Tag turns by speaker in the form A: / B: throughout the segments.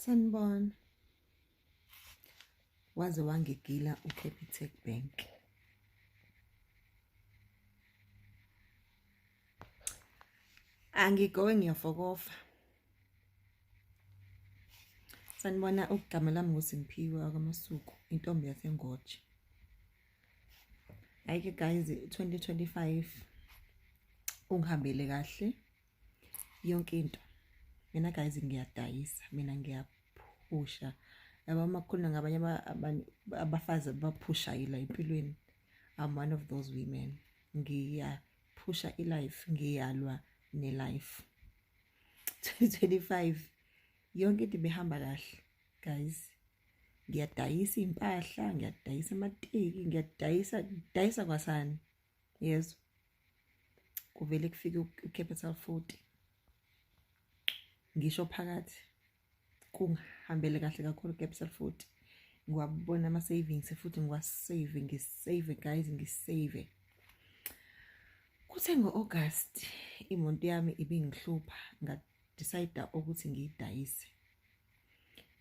A: Sanibona. Waze wangigila uCapitec Bank. Angigowe ngiyafokofa. Sanibona, igama lami nguSimphiwe wakwaMasuku, intombi yaseNgoje. Hhayi-ke guys, 2025 ungihambele kahle yonke into. Mina guys ngiyadayisa, mina ngiyaphusha. Yabo uma kukhulunywa ngabanye abafazi abaphushayo la empilweni, I'm one of those women. Ngiyaphusha i-life, ngiyalwa ne-life. 2025 yonke into ibihamba kahle guys. Ngiyadayisa iy'mpahla, ngiyadayisa amateki, ngiyadayisa, ngidayisa kwasani. Yezwa. Kuvele kufike u-Capital 40. Ngisho phakathi kungihambele kahle kakhulu Capital 40. Ngiwabona ama-savings futhi ngiwa-save, ngi-save guys, ngi-save. Kuthe ngo-August imoto yami ibingihlupha, nga-decide ukuthi ngiyidayise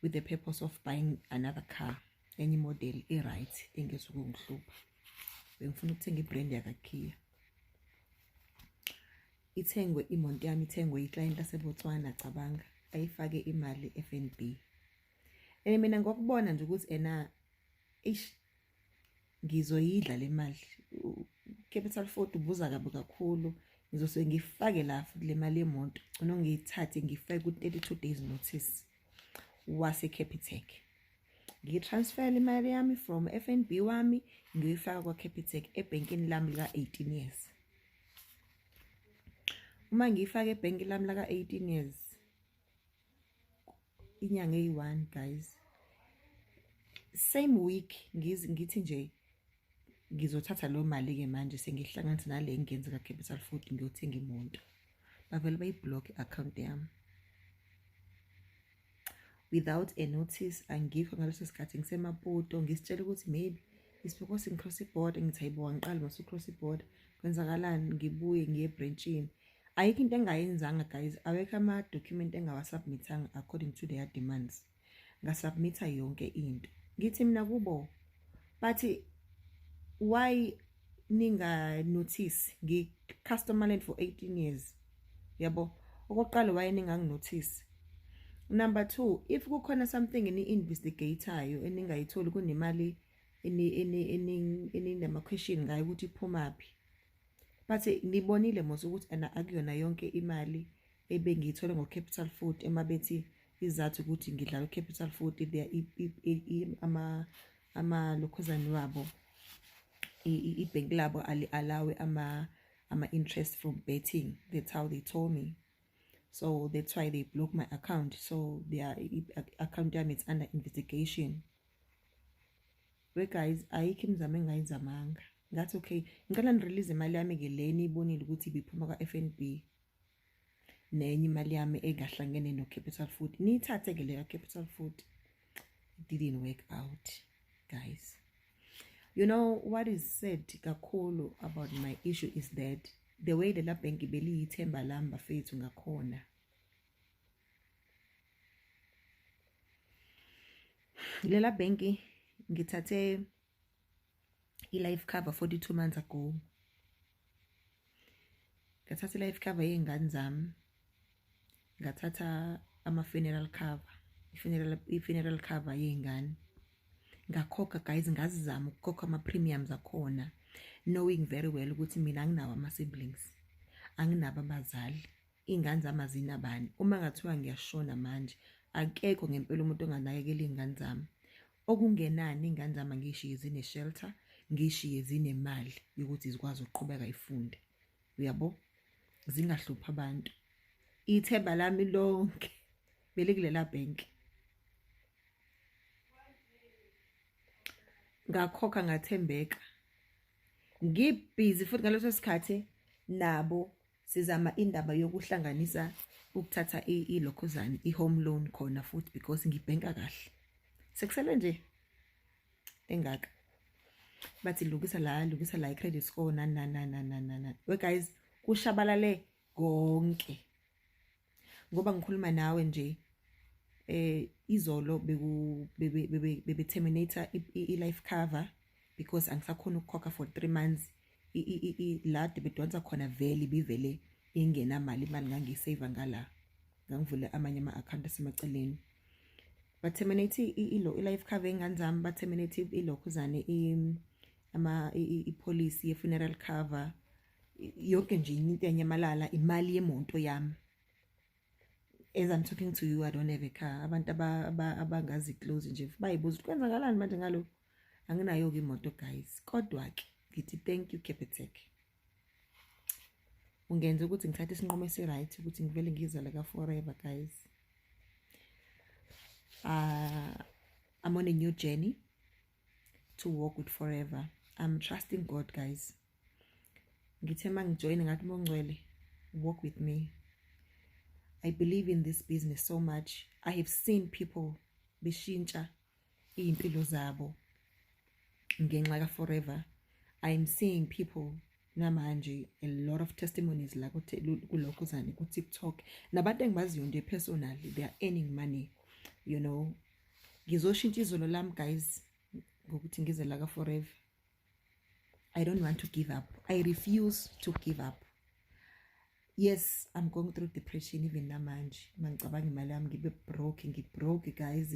A: with the purpose of buying another car, enye imodeli e-right engezukungihlupha. Bengifuna ukuthenga i-brand yaka-Kia. Ithengwe imoto yami, ithengwe i-client laseBotswana, cabanga, ayifake imali FNB. And mina ngokubona nje ukuthi ena eish ngizoyidla le mali. Capital 40 ubuza kabi kakhulu. Ngizosuke ngifake la futhi le mali yemoto, gcina ngiyithathe ngifake ku-32 days notice wase Capitec. Ngiyi-transfer imali yami from FNB wami ngiyoyifaka kwa-Capitec ebhenkini lami lika-18 years. Uma ngiyifaka ebhenki lami laka-18 years, inyanga eyi-1 guys, same week ngithi nje ngizothatha leyo mali-ke manje sengihlanganisa nale engiyenze ka-Capital 40 ngiyothenga imoto. Bavele bayi-block i-account yami without a notice. Angikho ngaleso sikhathi, ngiseMaputo. Ngisitshela ukuthi maybe it's because ngi-cross i-border. Ngithi hayibo, angiqali mase u-cross i-border, kwenzakalani? Ngibuye ngiye ebhrentshini, ayikho into engayenzanga guys, awekho ama-document engawa-submit-anga according to their demands. Nga-submit-a yonke into. Ngithi mina kubo, bathi why ninga-notice, ngi-customer lenu for 18 years, yabo? Okokuqala, why ningangi-notice? Number two, if kukhona something eni-investigate-ayo eningayitholi, kunemali eninama-question ngayo ukuthi iphumaphi, bathi nibonile mos ukuthi ena akuyona yonke imali ebengiyithole ngo-Capital 40. Ema bethi izathu ukuthi ngidlala u-Capital 40, there ama lokhuzane wabo, ibhenki labo ali-allow-e ama-interest from betting. That's how they told me, so that's why they block my account. So their account yami, it's under investigation. We guys, ayikho imizamo engayizamanga. Ngathi okay, ngicela ni-release imali yami-ke le niyibonile ukuthi ibiphuma kwa-FNB, nenye imali yami engahlangene no-Capital 40, niyithathe-ke le ka-Capital 40. It didn't work out guys. You know what is sad kakhulu about my issue is that the way lela bhenki beliyithemba lami bafethu ngakhona, lela bhenki ngithathe i-life cover 42 months ago, ngathatha i-life cover yey'ngane zami, ngathatha ama-funeral cover, i-funeral cover yey'ngane. Ngakhokha guys, ngazizama ukukhokha ama-premiums akhona, knowing very well ukuthi mina anginawo ama-siblings, anginabo abazali, iy'ngane zami azinabani. Uma ngathiwa ngiyashona manje, akekho ngempela umuntu onganakekela iy'ngane zami. Okungenani iy'ngane zami angiyishiye zine-shelter, ngiyishiye zinemali yokuthi zikwazi ukuqhubeka ifunde, uyabo, zingahluphi abantu. Ithemba lami lonke belikulela bhenki. Ngakhokha, ngathembeka, ngibhizi futhi ngaleso sikhathi nabo sizama indaba yokuhlanganisa ukuthatha ilokhuzane, i-home loan khona futhi, because ngibhenka kahle, sekusele nje engaka. Bathi lungisa la, lungisa la, i-credit score, nani nani nani nani nani nani. We guys, kushabalale konke. Ngoba ngikhuluma nawe nje, Izolo beku bebe terminate i life cover because angisakhona ukukhokha for 3 months. La bedonsa khona vele ibivele ingenamali, imali ngangiyisave ngala, ngangivule amanye ama-account asemaceleni. Ba-terminate ilo i-life cover ey'ngane zami, ba-terminate ilokhuzane ama i-policy ye-funeral cover, yonke nje into yanyamalala, imali yemoto yami. As I'm talking to you, I don't have a car. Abantu abangazi close nje bayibuza ukuthi kwenzakalani manje ngalo. Anginayo-ke imoto, guys, kodwa-ke ngithi thank you, Capitec. Ungenza ukuthi ngithathe isinqumo esi-right ukuthi ngivele ngizele ka-Forever. Guys, I'm on a new journey to walk with Forever. I'm trusting God, guys. Ngithe uma ngijoyine ngathi, "Mongcwele, walk with me." I believe in this business so much. I have seen people beshintsha iy'mpilo zabo ngenxa ka-Forever. I'm seeing people namanje, a lot of testimonies la kulokhuzane ku-TikTok, nabantu engibaziyo nje personally, they are earning money. Ngizoshintsha izolo lami, guys, ngokuthi ngize la ka-Forever. I don't want to give up. I refuse to give up. Yes, I'm going through depression even namanje. Mangicabanga imali yami, ngibe broke, ngi-broke, guys.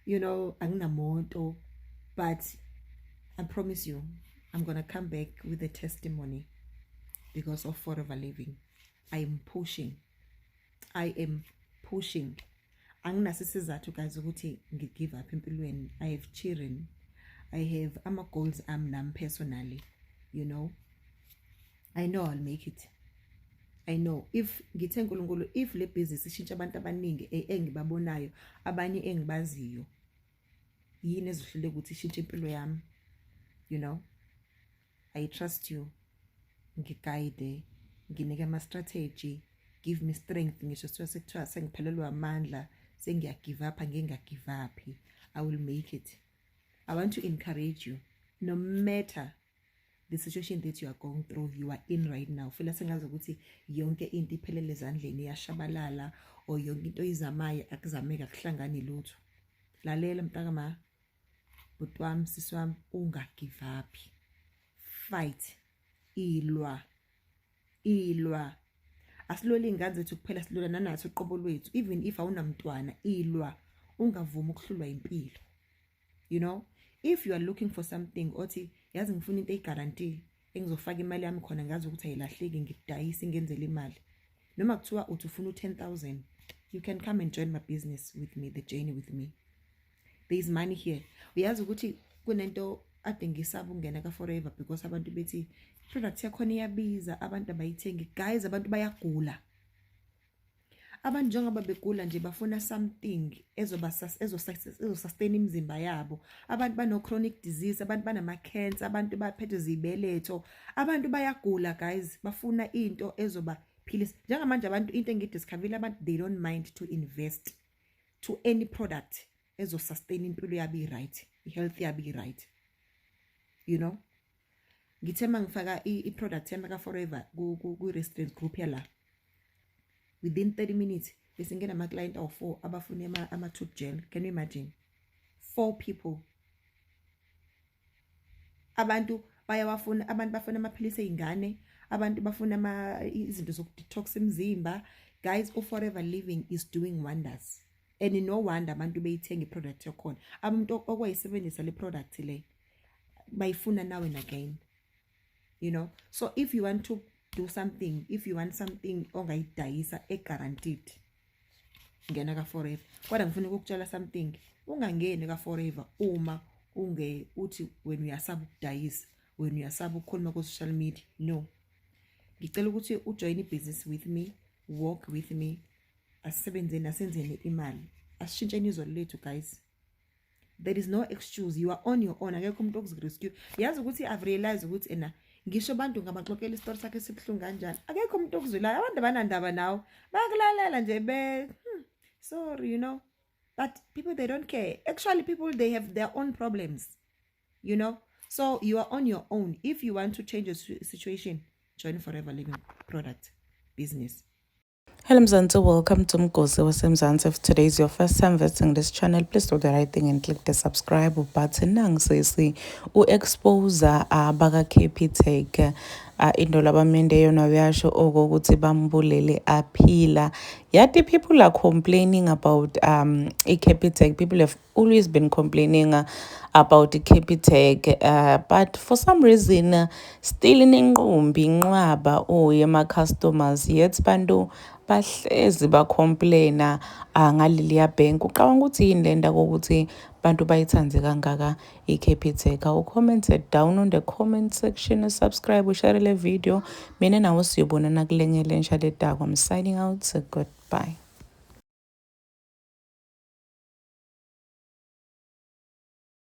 A: Anginamoto, but I promise you I'm going to come back with a testimony because of Forever Living. I am pushing. I am pushing. Anginaso isizathu, guys, ukuthi ngi-give up empilweni. I have children. I have ama goals ami nami personally. I know I'll make it. I know if ngithe uNkulunkulu, if le business ishintsha abantu abaningi engibabonayo, abanye engibaziyo, yini ezohluleka ukuthi ishintshe impilo yami? I trust you. Ngiguide, nginike ama strategy, give me strength ngisho sekuthiwa sengiphelelwa amandla, sengiya give up, nginga give up. I will make it. I want to encourage you, no matter the situation that you are going through, you are in right now, feel sengazi ukuthi yonke into iphelele ezandleni, iyashabalala, or yonke into oyizamayo akuzameki, akuhlangani lutho. Lalela, mntakama, bhuti wami, sisi wami, unga give up. Fight, ilwa, ilwa. Asilweli ingane zethu kuphela, silwela nanathi uqobo lwethu. Even if awunamntwana, ilwa, ungavumi ukuhlulwa impilo. If you are looking for something, othi, "Yazi, ngifuna into eyi-guarantee engizofaka imali yami khona, ngazi ukuthi ayilahleki, ngidayise ngenzele imali," noma kuthiwa uthi ufuna u-10,000, you can come and join my business with me, the journey with me. There is money here. Uyazi ukuthi kunento ade ngisaba ukungena ka-Forever because abantu bethi product yakhona iyabiza, abantu abayithengi. Guys, abantu bayagula. Abantu njengoba begula nje bafuna something ezoba ezosustain imizimba yabo. Abantu bano chronic disease, abantu banama cancer, abantu baphethwe zibeletho, abantu bayagula, guys, bafuna into ezoba philisa. Njengamanje abantu, into engidiscoverile, abantu, they don't mind to invest to any product ezosustain impilo yabo i-right, i-health yabo i-right. Ngithe mangifaka i-product yami ka-Forever ku-restaurant group yala, within 30 minutes bese nginama-client awu-4 abafuna ama-tooth gel. Can you imagine? Four people. Abantu bayawafuna, abantu bafuna amaphilisi ey'ngane, abantu bafuna izinto zokudetox imizimba. Guys, u-Forever Living is doing wonders, and no wonder abantu beyithenga i-product yakhona. Abantu okwayisebenzisa le product le bayifuna now and again. So if you want to do something, if you want something ongayidayisa e-guaranteed, ngena ka-Forever. Kodwa ngifuna ukukutshela something: ungangeni ka-Forever uma unge uthi wena uyasaba ukudayisa, wena uyasaba ukukhuluma ku-social media. No, ngicela ukuthi ujoin ibhizinisi with me, walk with me, asisebenzeni, asenzeni imali, asishintsheni izolo lethu. Guys, there is no excuse. You are on your own. Akekho umuntu okuzirescue. Yazi ukuthi I've realized ukuthi ena ngisho abantu ngabaxoxela isitori sakhe sibuhlungu kanjani, akekho umuntu okuzwelayo. Abantu abanandaba nawe, bayakulalela nje be sorry, but people, they don't care. Actually, people, they have their own problems. So you are on your own. If you want to change your situation, join Forever Living product business.
B: Hello Mzansi, welcome to Mgosi waseMzansi. If today is your first time visiting this channel, please do the right thing and click the subscribe button. Nangisesi u-expose abaka Capitec into labamende yona uyasho okokuthi bambulele aphila. Yati people are complaining about i-Capitec. People have always been complaining about i-Capitec, but for some reason still inenqumbi inqwaba yema-customers, yet bantu bahlezi bacomplaina ngaleliya bank. Ucabanga ukuthi yini lento kokuthi bantu bayithande kangaka i-Capitec? Awucomment down on the comment section, subscribe, ushare le video. Mina nawe siyobonana kulenye lensha letako. I'm signing out, goodbye.